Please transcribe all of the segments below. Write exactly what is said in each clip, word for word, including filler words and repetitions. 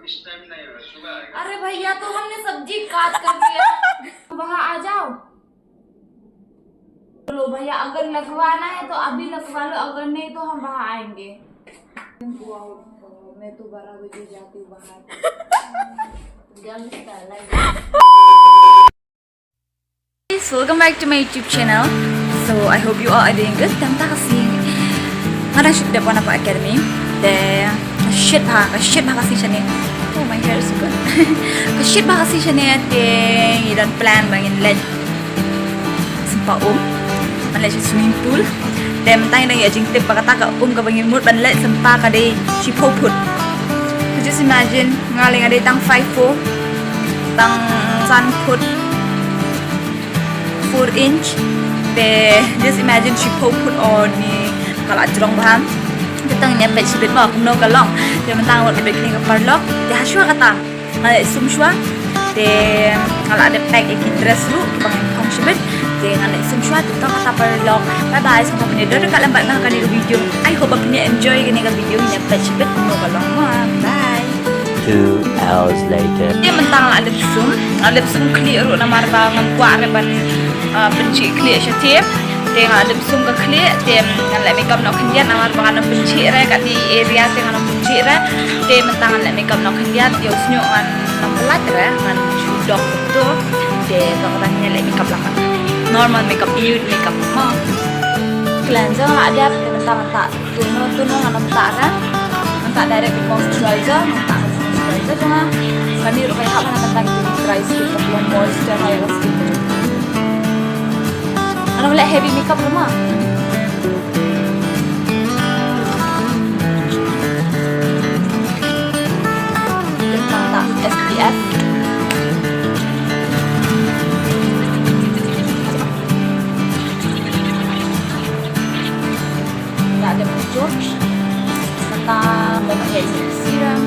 अरे भैया, तो हमने सब्जी काट कर दिया। वहाँ आ जाओ। चलो भैया, अगर लगवाना है तो अभी लगवा लो, अगर नहीं तो हम वहाँ आएंगे। मैं तो बारह बजे जाती हूँ बाहर। Guys, welcome back to my YouTube channel. So I hope you all are doing good. Te mynta ka sngi nga dang shoot da Pon Apa Academy. Te ka shit bha, ka shit bha ka sngi shane. Oh, my hair is so good. Ka shit bha ka sngi shane, te ngi don plan ba ngin leit sumpa um. Ban leit sha swimming pool. Te mynta ngi dang ïa jingtip ba kata ka um kaba ngi mut ban leit sumpa ka dei shiphew phut. So just imagine, nga lei nga dei tang five four, tang san phut four inch. Te just imagine shiphew phut, oh ni ka la jrong bha. Te tang ngin ïa peit shibit mo kumno ka long. Te mynta nga wan ka dei kane ka paralok. Te ha shuwa kata nga leit sum shuwa. Te nga la dep pack ïa ki dress ruh kiba ngan phong shibit. Te nga leit sum shuwa, te tang kata paralok. Bye bye, sngewbha phin ïa don ryngkat lem bad nga ha kane ka video. I hope ba phin ïa enjoy kane ka video, ngin ïa peit shibit kumno ka long mo. Bye. Two hours later. Te mynta nga la dep sum, nga la dep sum khlieh ruh namar ba ngam kwah re ban, ah, pynjhieh khlieh shatei. Te nga la dep sum ka khlieh, te ngan leh makeup noh khyndiat namar ba ngan ym pynjhieh re, kat ni area te ngan ym pynjhieh re. Te mynta ngan leh makeup noh khyndiat, ïa u shñiuh ngan ym pyllait re, ngan shu dok kumto. Te to kata ngan leh makeup lang, normal makeup, nude makeup mo. Cleanser nga la dep, te mynta ngan tah toner, toner ngan ym tah re. Ngan tah direct bad moisturizer, ngan tah bad moisturizer jong nga. Kane ruh ka ïahap ha ngan tah bad dry skin, ka long moisturize ïa ka skin. Ngan ym leh heavy makeup ruh mo. Ngan tah S P F. Nga dep George. Mynta ba nga ïa use serum.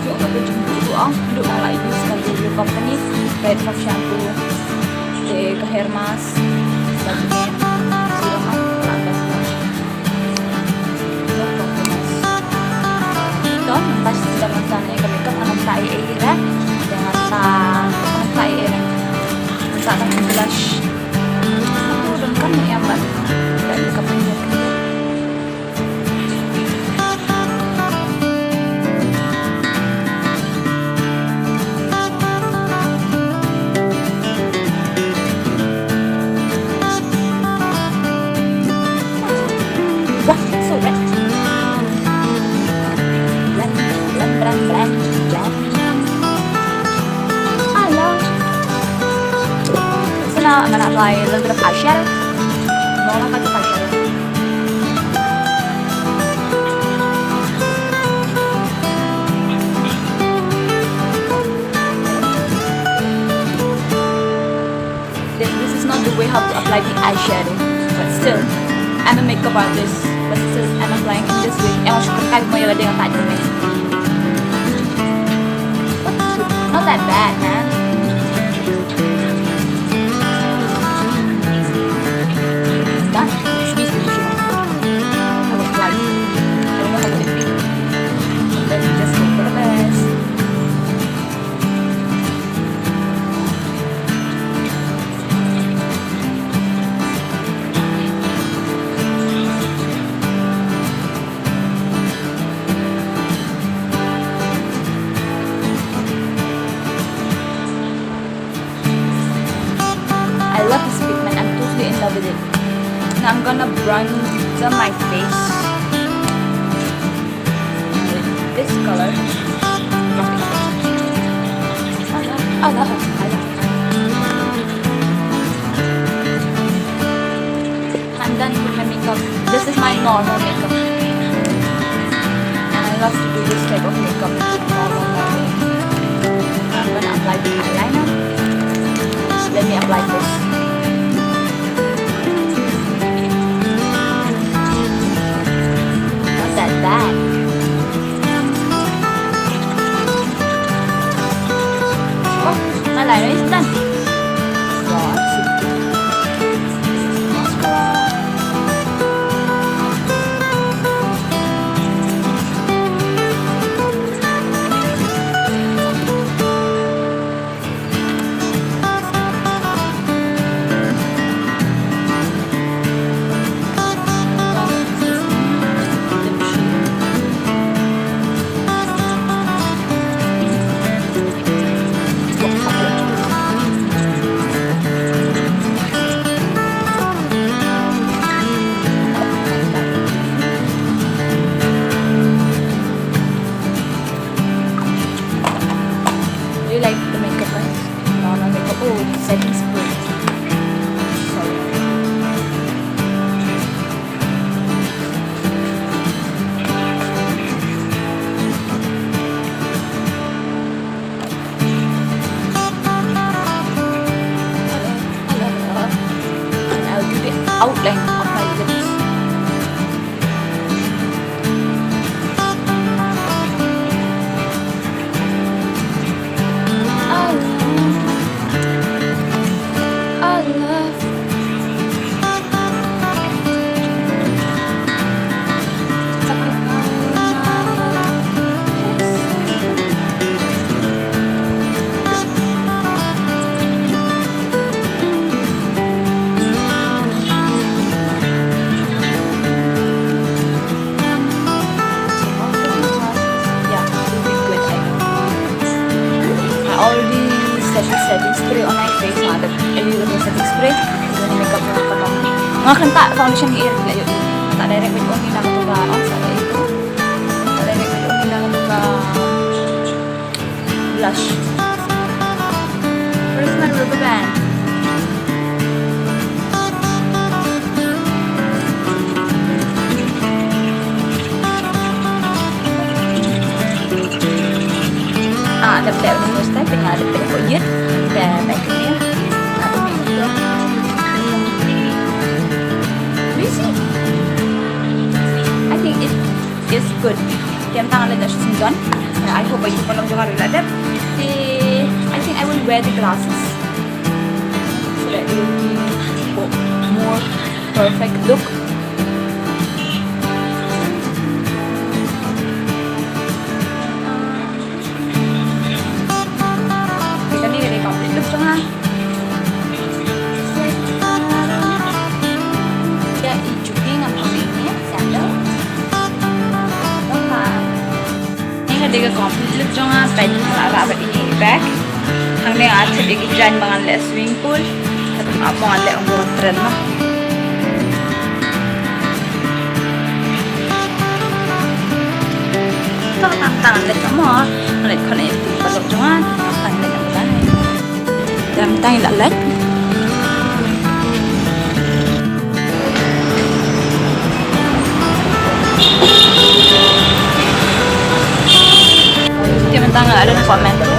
Shuh ka jingduh ruh ong, duh nga la use ka Blueberry Company, Red Fox shampoo. Te ka hair mask. Ka serum ong, ka la best. Don, mynta shu da mynta ne ka makeup ngan ym tah ei ei re. Ngan ym tah, ngan ym tah ei ei re. Ngan tah tang blush. Ngan ym tah ei ei re. Ngan ym tah ei ei re. Wah, so red. Blend, blend, blend, blend, blend. Hello. So now I'm gonna apply a little bit of eyeshadow. Normal type of eyeshadow. Then this is not the way how to apply the eyeshadow. But still, I'm a makeup artist. But still, I'm applying in this way. Em, nga shu kyntait mo ïa lade nga tah jingmut. Not that bad, man. Done. Should be finished. I was like, I don't know how to do it. But then you just hope for the best. I love this pigment. I'm totally in love with it. Now I'm gonna bronze my face with this color. Oh, no. I love, I love. I'm done with my makeup. This is my normal makeup. And I love to do this type of makeup with normal, normal. I'm gonna apply the eyeliner. Let me apply this. Not that bad. Oh, my liner is done. Mascara. Nga kynta foundation ngi ïa la ïoh. Kynta direct bad ong ngi na ka blush. Where's my rubber band? Ah, the black one was type, and the black one, yeah. The black one, yeah. Busy. I think it is good. Te mynta nga leit da shisien don. I hope ba ïa ka long jong nga ruh la dep. Te I think I will wear the glasses so that it will be more perfect look. Te kane ka dei complete look jong nga. Ïa i jong ngi ngam ïoh ïa i sandal. Bye bye. Ni ka dei ka complete look jong nga, peit, nga la rah bad ine i bag. Hangne nga tip ïa ki jaiñ ba ngan leh swimming pool. Kata ap mo ngan leh ong ba ngan tren mo. Tang tang tang leh mo. Leh khana ïa ki paralok jong nga. Tang leh mo. Te mynta ngi la leit. Te mynta nga la don hapoh metro.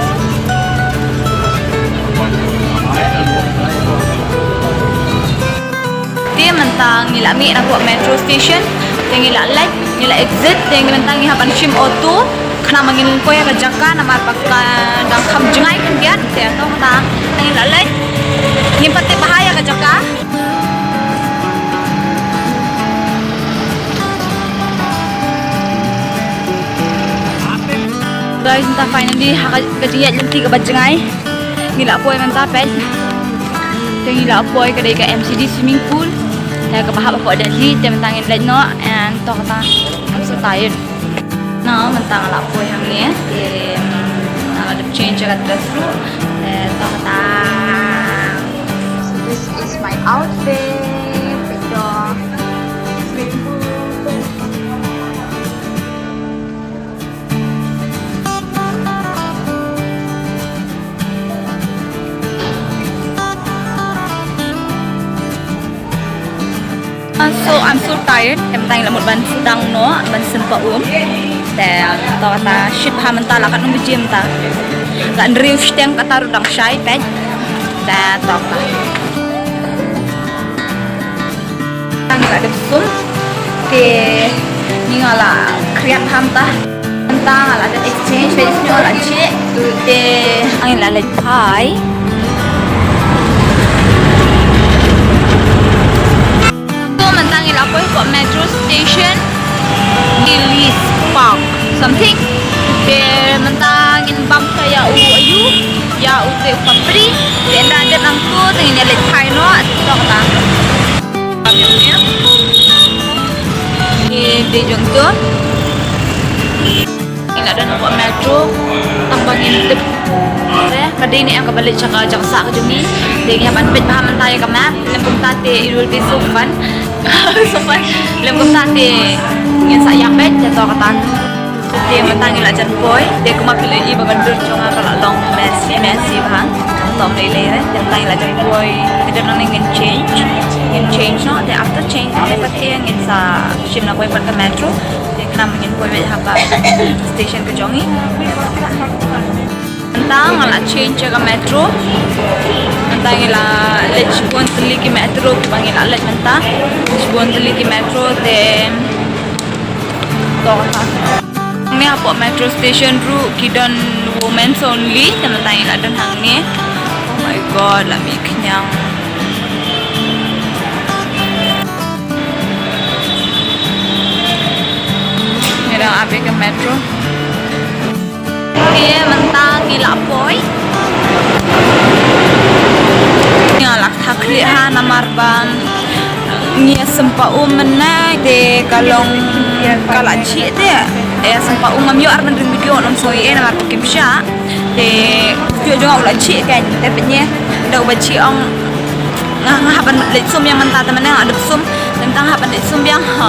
Te mynta ngi la mih na hapoh metro station. Te ngi la leit, ngi la exit, te ngi mynta ngi hap ban shim auto. Khnang ba ngin poi ïa ka jaka namar ba ka dang kham jngai khyndiat, te to kata ngi la leit. Ngim pat tip bha ïa ka jaka. Guys, mynta finally ha ka, ka jingïaid lynti kaba jngai. Ngi la poi mynta peit. Te ngi la poi ka dei ka M C D swimming pool. Te kaba hap hapoh Delhi, te mynta ngin leit noh and to kata I'm so tired. Now mynta nga la poi hangne, te nga la dep change ka dress ruh. Te to kata. So this is my outfit. Peit to. Uh, so I'm so tired. Te mynta ngi la mut ban sdang noh ban sympa um. Te to kata shipha mynta la katno baje mynta. La hynriew shiteng kata ruh dang shai peit. Te to kata. Ngi la dep sum. Te ngi nga la khriat ham ta. Mynta nga la dep exchange, te ngi la jied. Te ngi la leit phai. So mynta ngi la poi hapoh metro station. Ellis Park something. Te mynta ngin bam sa ïa u aïu, ïa u te u kapri. Te ynda dep nangtu te ngin ïa leit phai noh. To kata. Ngi dei jong to. Ngi la don hapoh metro. Tang ba ngin tip. Ka dei ne em kaba leit sha ka jaka sah ka jong ngi. Te ngi hap ban peit bha mynta ïa ka map. Lem kumta te it will be so fun. So fun. Lem kumta te ngin sa ïa peit ïa to kata. Te mynta ngi la jan poi, te kumba phi la ïohi ba ka dur jong nga ka la long messy, messy bha. Tom lei lei re, te mynta ngi la jan poi, te dep nangne ngin change, ngin change noh, te after change noh, te pat te ngin sa shim na kawei pat ka metro, te khnang ngin poi beit ha ka station ka jong ngi. Mynta nga la change ïa ka metro. Mynta ngi la leit shibun tylli ki metro kiba ngi la leit mynta. Shibun tylli ki metro te to kata. Hangne hapoh metro station ruh ki don women's only, te mynta ngi la don hangne. Oh my God, la mih khñiang. Ngi dang ap ïa ka metro. Te mynta ngi la poi. Ngi la kthah khlieh ha namar ba ngi ïa sympa um mynne te ka long ka la jhieh te. Ïa sympa um ngam ïoh ar ban ring video ngam sngewsih namar ba kim shah. Te ïoh jong nga u la jhieh kan te pynne da uba jhieh ong Nga hap ban leit sum biang mynta, te mynne nga dep sum. Te mynta nga hap ban leit sum biang. Ha,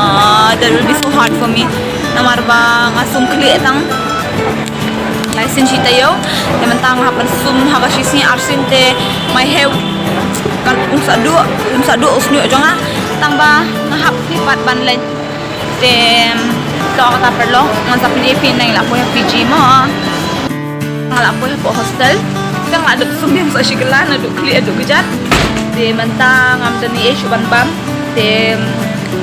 that will be so hard for me. Namar ba nga sum khlieh tang lai sien shi taïew. Te mynta nga hap ban sum ha ka shisngi arsien te, my hair kan um sa duh, um sa duh u shñiuh jong nga. Tang ba nga hap pat ban leit. Te to kata paralok, ngan sa pyni ïa phi, ngi la poi ha P G mo. Nga la poi hapoh hostel. Te nga la dep sum biang sa shi kylla, naduh khlieh haduh kjat. Te mynta ngam don ei ei shuh ban bam. Te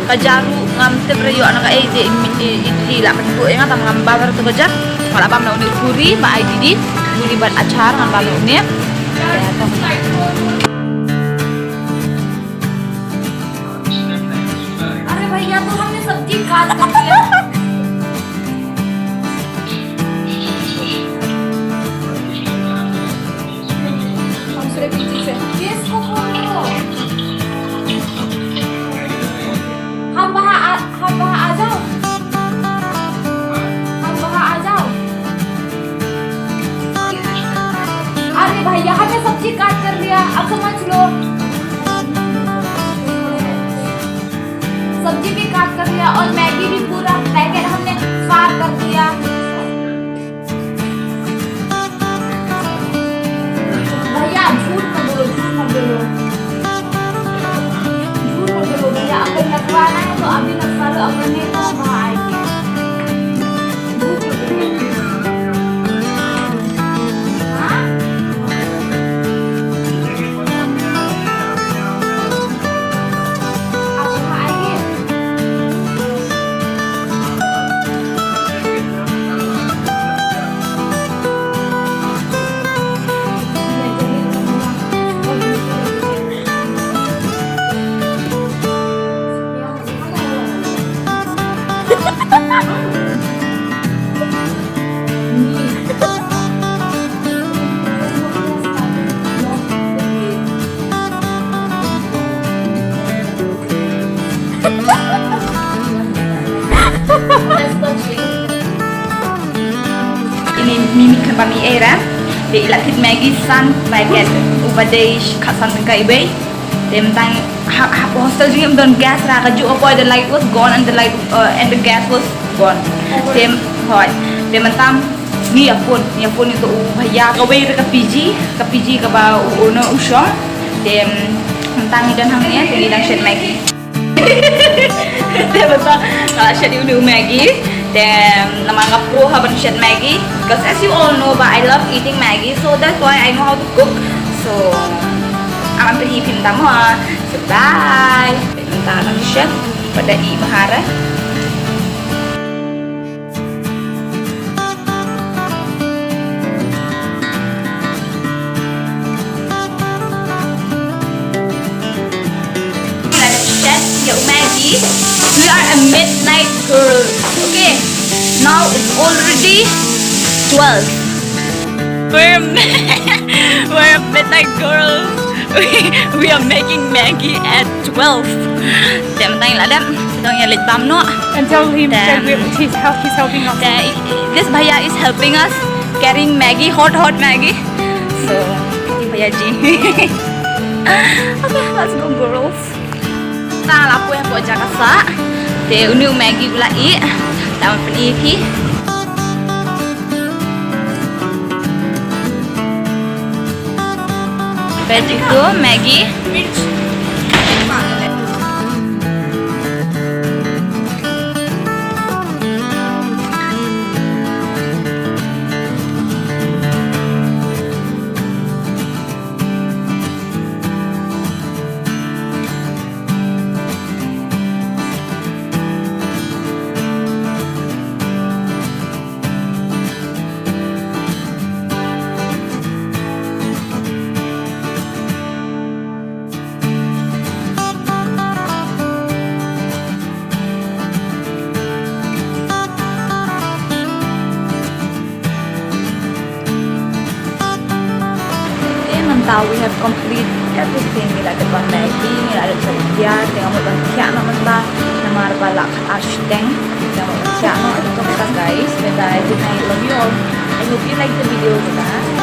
ka ja ruh ngam tip re ïoh na kaei, te i, i, i, i la pynduh ïa nga, tang ngam bam re to ka ja. Nga la bam na une u puri ba ai didi, puri bad achar ngan bam na une. Te to. अरे भैया, तो हमने सब्जी काट कर दिया। हम सिर्फ पीछे से। ये इसको खोल दो। हम वहाँ आ, हम वहाँ आ जाओ। हम वहाँ आ जाओ। अरे भैया, हमने सब्जी काट कर लिया, अब समझ लो। सब्जी भी काट कर लिया और मैगी भी पूरा पैकेट हमने फाड़ कर दिया। भैया, झूठ मत बोलो, झूठ मत बोलो। झूठ मत बोलो भैया, अगर लगवाना है तो अभी लगवा लो, अगर नहीं तो हम वहाँ आएंगे। झूठ मत बोलो। हाँ? आप वहाँ आएंगे। Ini mimi kan ba mi era. Te i la thied Maggi san packet. Uba dei khatsan tyngka iwei. Te mynta ha, ha hostel jong ngi ym don gas, ra kajuh ka poi, the light was gone and the light, uh, and the gas was gone. Te hooid. Te mynta ngi ïa phone, ngi ïa phone ïa uto u bhaiya kawei re ka P G, ka P G kaba u owner u shong. Te mynta ngi don hangne, te ngi dang shet Maggi. Te mynta nga la shet ïa une u Maggi. Te namar nga pro ha ban shet Maggi, because as you all know ba I love eating Maggi, so that's why I know how to cook. So ngam pyni ïa phi mynta mo. So bye. Mynta ngan shet bad da i mahara. Shet ïa u Maggi. We are a midnight girl. Okay. Now it's already twelve. We're, we're midnight girls. We, we are making Maggi at twelve. Te mynta ngi la dep, te ngi leit bam noh. And tell him that we're, he's help, he's helping us. Te, this bhaiya is helping us carrying Maggi, hot, hot Maggi. So, thank you, bhaiya ji. Okay, let's go, girls. Te nga la poi hapoh jaka sah. Te une u Maggi u la ih. Te ngan pyni ïa phi. Ready to Maggi. Te mynta we have complete everything. Ngi la dep ban Maggi, ngi la dep ban thiah, te nga mut ban thiah noh mynta. Namar ba la khatar shiteng. Te nga mut ban thiah noh. Te to mynta guys, bye bye, good night, love you all. I hope you like the video, bye bye.